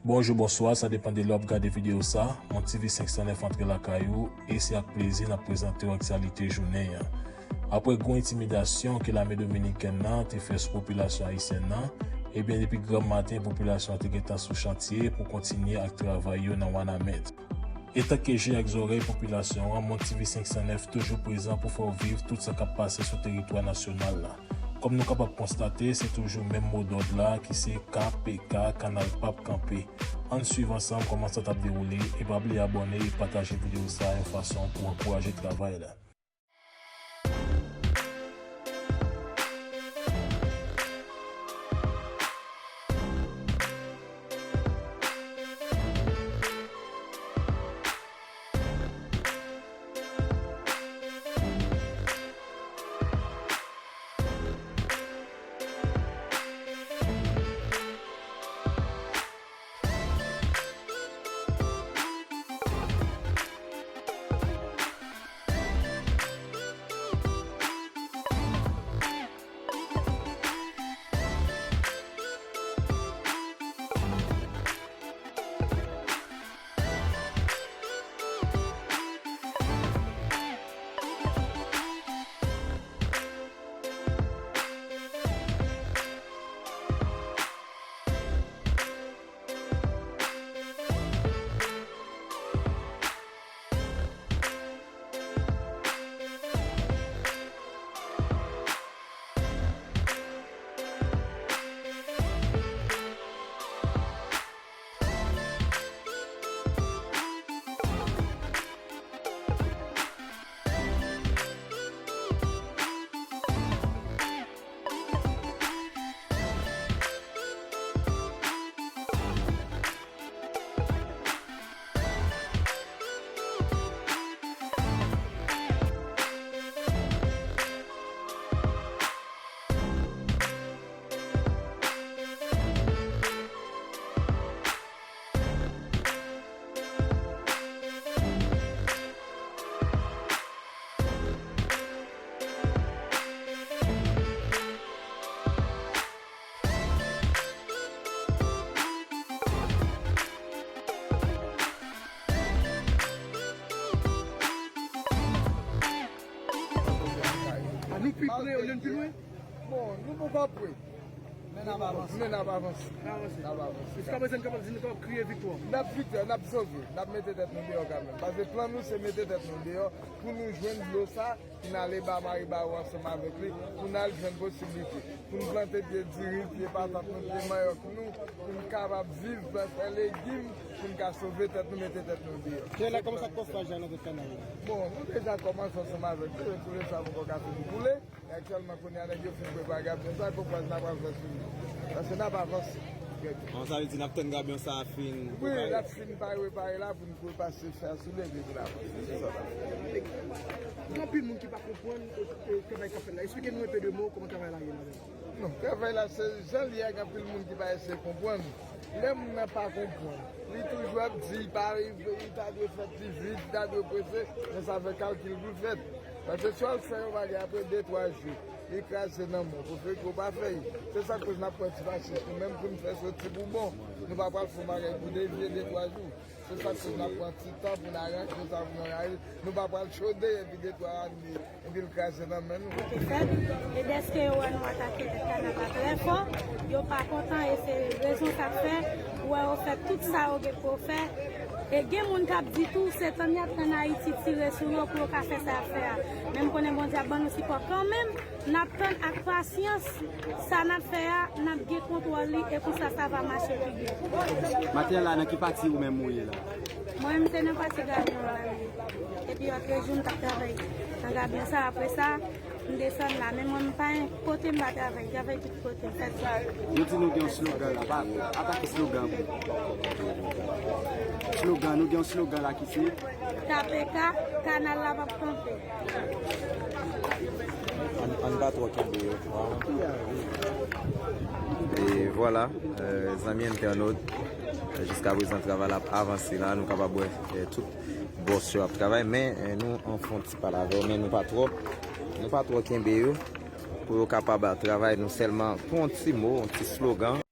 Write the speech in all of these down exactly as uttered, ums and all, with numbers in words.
Bonjou, bonswa, sa depann de lè w ap gade videyo sa. Mon TV senk san nèf antre lakay ou, e se ak plezi n ap prezante w aktyalite jounen an. Apre gwo entimidasyon ke lame dominikèn nan te fè sou popilasyon ayisyèn nan, ebyen, depi granm maten, popilasyon an te gentan sou chantye pou kontinye ak travay yo nan Wanament. Etanke je ak zòrèy popilasyon an, Mon TV senk san nèf toujou prezan pou fè w viv tout sa k ap pase sou teritwa nasyonal la. Kòm nou kapab konstate, se toujou menm modòd la ki se K P K, Kanal p ap kanpe. Ann swiv ansanm kòman sa t ap dewoule e pa bliye abòne e pataje videyo sa a yon fason pou ankouraje travay la. A nou pi pre olye n pi lwen? Bon, nou poko pre. Men n ap avanse. Men n ap avanse. N ap avanse. N ap avanse. Jiskaprezan, n kapab di nou kapab kriye viktwa. N ap viktwa, n ap sove, n ap mete tèt nou deyò kanmenm. Paske plan nou se mete tèt nou deyò pou nou jwenn dlo sa, pou n ale ba Maribawou ansanm avèk li, pou n al jwenn posiblite, pou n plante pye diri, pye patat nou, pye manyòk nou, pou n kapab viv, fè legim, pou n ka sove tèt nou, mete tèt nou deyò. Kè la, kòman sa pwostaj la nan zòt kanal la? Bon, nou deja kòmanse ansanm avèk li, men koule sa poko ka fini koule. E aktyèlman, kounye a, nèg yo fin prepare gabyon sa, konprann n ap avanse sou li. Paske n ap avanse. Bon, sa vle di n ap tann gabyon sa a fin. Wi, l ap fin pare, repare la pou n pou pase fè a sou li, epi pou n avanse. Se sa. Gen anpil moun ki pa konprann, e, e, travay k ap fèt la. Eksplike nou en pe de mo kòman travay la ye la menm. Non, travay la, se jan l ye a, gen anpil moun ki pa eseye konprann. Lè moun nan pa konprann, li toujou ap di li pa rive, li ta dwe fèt pi vit, li ta dwe prese, men sa fè kalkil pou l fèt. Paske si w al fè yon bagay apre de, twa jou, li kraze nan men w, pou fè ke w pa fè l. Se sa k koz n ap pran ti fasis nou menm pou n fè soti pou bon. Nou pa pral fè yon bagay pou devye de, twa jou. Se sa k koz n ap pran ti tan pou n aranje sa pou nou aranje. Nou pa pral chode epi de, twa ane. Epi l kraze nan men nou. Te fèt, e dèske yo wè nou atake tèt kanal la trè fò, yo pa kontan, e se rezon sa k fè ou wè yo fè tout sa yo gen pou yo fè. E gen moun k ap di tou, se tann y ap tann Ayiti tire sou yo pou yo ka fè sa y ap fè a. Men m konnen Bondye ap ban nou sipò kanmenm, n ap tann ak pasyans sa n ap fè a, n ap gen kontwòl li, e konsa sa va mache pi byen. Maten an la, nan ki pati ou menm ou ye la? Mwen menm, se nan pati gabyon an la m ye. Epi antre jou m t ap travay nan gabyon sa, apre sa, m desann la. Men mwen, m pa gen kote m pa travay, m travay tout kote, m fè tout. Yo di nou gen yon slogan la, pa atake slogan pou. Slogan, nou gen yon slogan la ki se K P K, kanal la p ap kanpe. Ann, ann pa twò kenbe yo. E vwala, euh, zanmi entènot, euh, jiskaprezan travay la ap avanse la, nou kapab wè, euh, tout bòs yo ap travay, men, euh, nou an fè yon ti pale avè yo, men nou pa twò, nou pa twò kenbe yo, pou yo kapab travay, nou sèlman pou yon ti mo, yon ti slogan.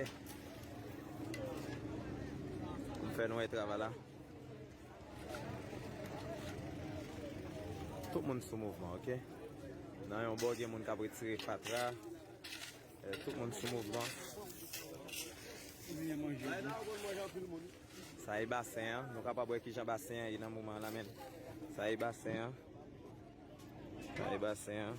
M fè nou wè travay la. Tout moun sou mouvman, oke? Nan yon bò, gen moun k ap retire fatra. Eh, tout moun sou mouvman. Sa e basen an. Nou kapab wè kijan basen an ye nan moman an la, men. Sa e basen an. Sa e basen an.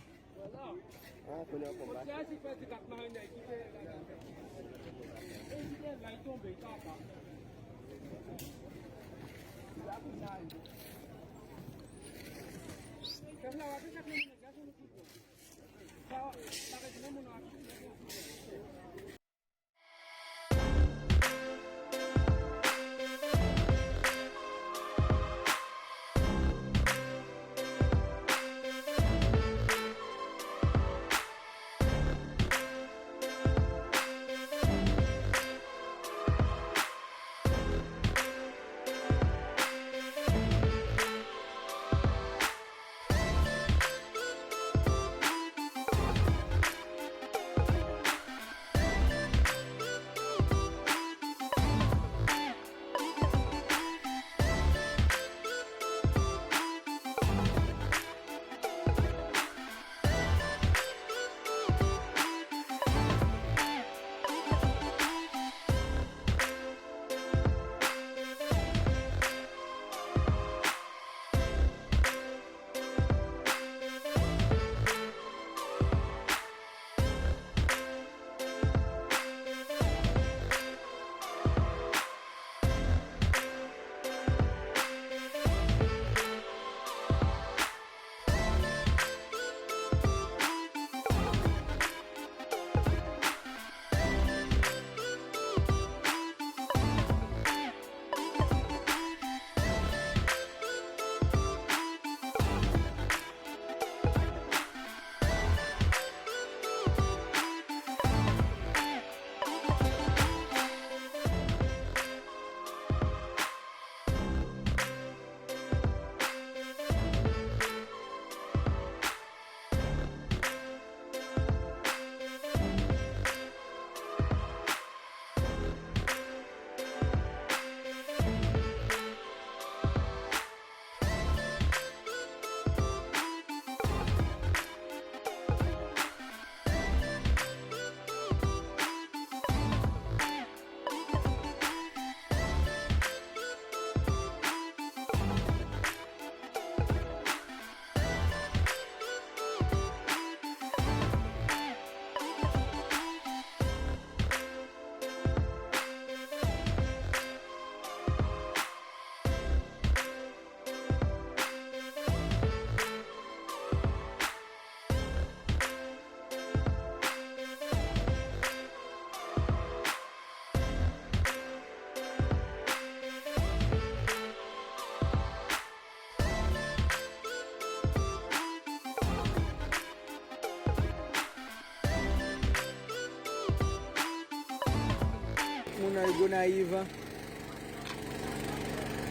Moun nan Gonayiv.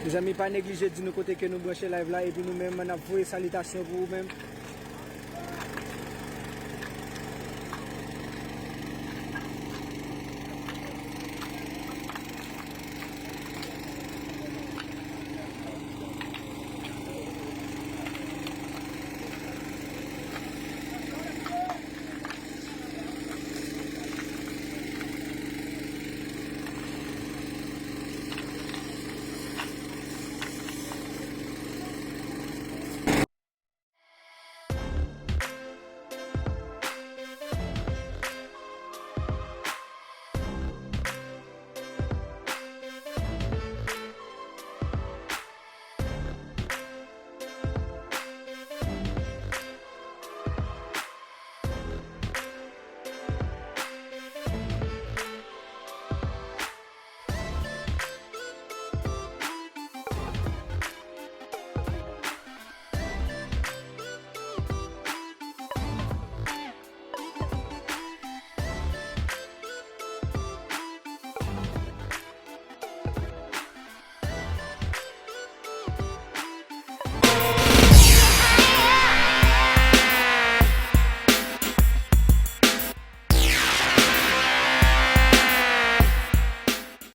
Mezanmi, pa neglije di nou kote ke nou branche live la, epi nou menm, n ap voye salitasyon pou ou menm.